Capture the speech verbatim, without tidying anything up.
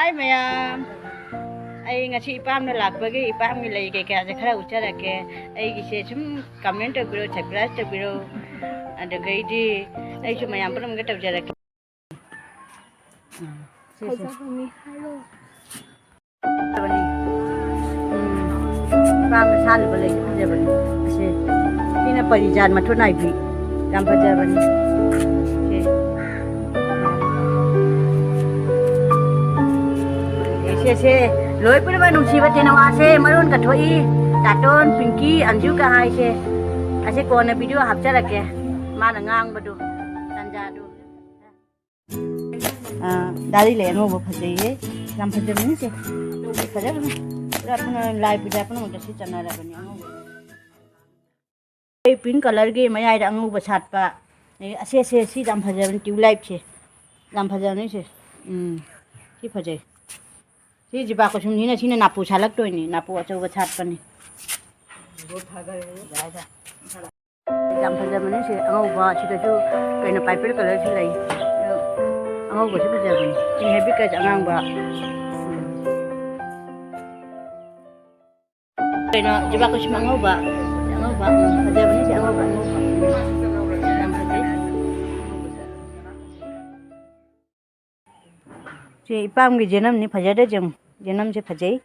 ꯍꯥꯏ ꯃꯌꯥꯝ, ꯑꯩ ꯉꯁꯤ ꯏꯄꯥꯝꯗ ꯂꯥꯛꯄꯒꯤ ꯏꯄꯥꯝꯒꯤ ꯂꯩ ꯀꯩꯀꯥꯁꯦ ꯈꯔ ꯎꯠꯆꯔꯛꯀꯦ꯫ ꯑꯩꯒꯤꯁꯦ ꯁꯨꯝ comment ꯇꯧꯕꯤꯔꯣ, subscribe ꯇꯧꯕꯤꯔꯣ꯫ ꯑꯗꯨꯗꯒꯤꯗꯤ ꯑꯩꯁꯨ ꯃꯌꯥꯝ ꯄꯨꯝꯅꯃꯛꯀꯤ ꯇꯧꯖꯔꯛꯀꯦ꯫ ꯎꯝ, ꯁꯤ, ꯁꯤ꯫ ꯐꯖꯕꯅꯤ ꯍꯥꯏꯔꯣ꯫ ꯎꯝ, ꯏꯄꯥꯝꯗ ꯁꯥꯠꯂꯤꯕ ꯂꯩꯁꯦ ꯐꯖꯕꯅꯤ꯫ ꯑꯁꯤ, ꯁꯤꯅ ꯄꯔꯤꯖꯥꯠ ꯃꯊꯣꯟ ꯅꯥꯏꯕꯤ꯫ ꯌꯥꯝ ꯐꯖꯕꯅꯤ꯫ ꯁꯤ꯫ ꯁꯦ, ꯁꯦ, ꯂꯣꯏ ꯄꯨꯝꯅꯃꯛ ꯅꯨꯡꯁꯤꯕ ꯇꯦꯅꯋꯥꯁꯦ ꯃꯔꯣꯟ ꯀꯊꯣꯛꯏ꯫ ꯇꯥꯇꯣꯟ, ꯄꯤꯡꯀꯤ, ꯑꯟꯖꯨꯀ ꯍꯥꯏꯁꯦ꯫ ꯑꯁꯤ ꯀꯣꯟꯅ video ꯍꯥꯞꯆꯔꯛꯀꯦ꯫ ꯃꯥꯅ ꯉꯥꯡꯕꯗꯨ, ꯇꯟꯖꯥꯗꯨ꯫ ꯑꯥ, ꯗꯥꯔꯤ ꯂꯩ ꯑꯉꯧꯕ ꯐꯖꯩꯌꯦ꯫ ꯌꯥꯝ ꯐꯖꯕꯅꯤ ꯁꯦ꯫ ꯐꯖꯕꯅꯤ꯫ ꯄꯨꯔꯥ ꯄꯨꯝꯅꯃꯛ ꯂꯥꯏ ꯄꯨꯖꯥ ꯄꯨꯝꯅꯃꯛꯇ ꯁꯤ ꯆꯟꯅꯔꯕꯅꯤ ꯑꯉꯧꯕ꯫ ꯑꯩ pink colourꯒꯤ ꯃꯌꯥꯏꯗ ꯑꯉꯧꯕ ꯁꯥꯠꯄ꯫ ꯑꯦ, ꯑꯁꯦ, ꯑꯁꯦ, ꯁꯤ ꯌꯥꯝ ꯐꯖꯕꯅꯤ, tulipeꯁꯦ꯫ ꯌꯥꯝ ꯐꯖꯕꯅꯤ ꯁꯦ꯫ ꯎꯝ, ꯁꯤ ꯐꯖꯩ꯫ ꯁꯤ ꯖꯤꯕꯥ ꯀꯨꯁꯨꯝꯁꯤꯅ, ꯁꯤꯅ ꯅꯥꯄꯨ ꯁꯥꯠꯂꯛꯇꯣꯏꯅꯤ, ꯅꯥꯄꯨ ꯑꯆꯧꯕ ꯁꯥꯠꯄꯅꯤ꯫ ꯌꯥꯝ ꯐꯖꯕꯅꯤ ꯁꯦ, ꯑꯉꯧꯕ꯫ ꯁꯤꯗꯁꯨ ꯀꯩꯅꯣ, purple colourꯁꯨ ꯂꯩ꯫ ꯑꯗꯣ ꯑꯉꯧꯕꯁꯨ ꯐꯖꯕꯅꯤ꯫ ꯁꯤ hibiscus ꯑꯉꯥꯡꯕ꯫ ꯎꯝ꯫ ꯀꯩꯅꯣ, ꯖꯤꯕꯥ ꯀꯨꯁꯨꯝ ꯑꯉꯧꯕ꯫ ꯑꯉꯧꯕ, ꯎꯝ, ꯐꯖꯕꯅꯤ ꯁꯤ ꯑꯉꯧꯕ, ꯑꯉꯧꯕ꯫ ꯎꯝ꯫ ꯌꯥꯝ ꯐꯖꯩ꯫ ꯁꯤ ꯏꯄꯥꯝꯒꯤ ꯖꯦꯅꯝꯅꯤ, ꯐꯖꯗ꯭ꯔꯥ ꯌꯦꯡꯉꯨ꯫ ꯖꯦꯅꯝꯁꯦ ꯐꯖꯩ꯫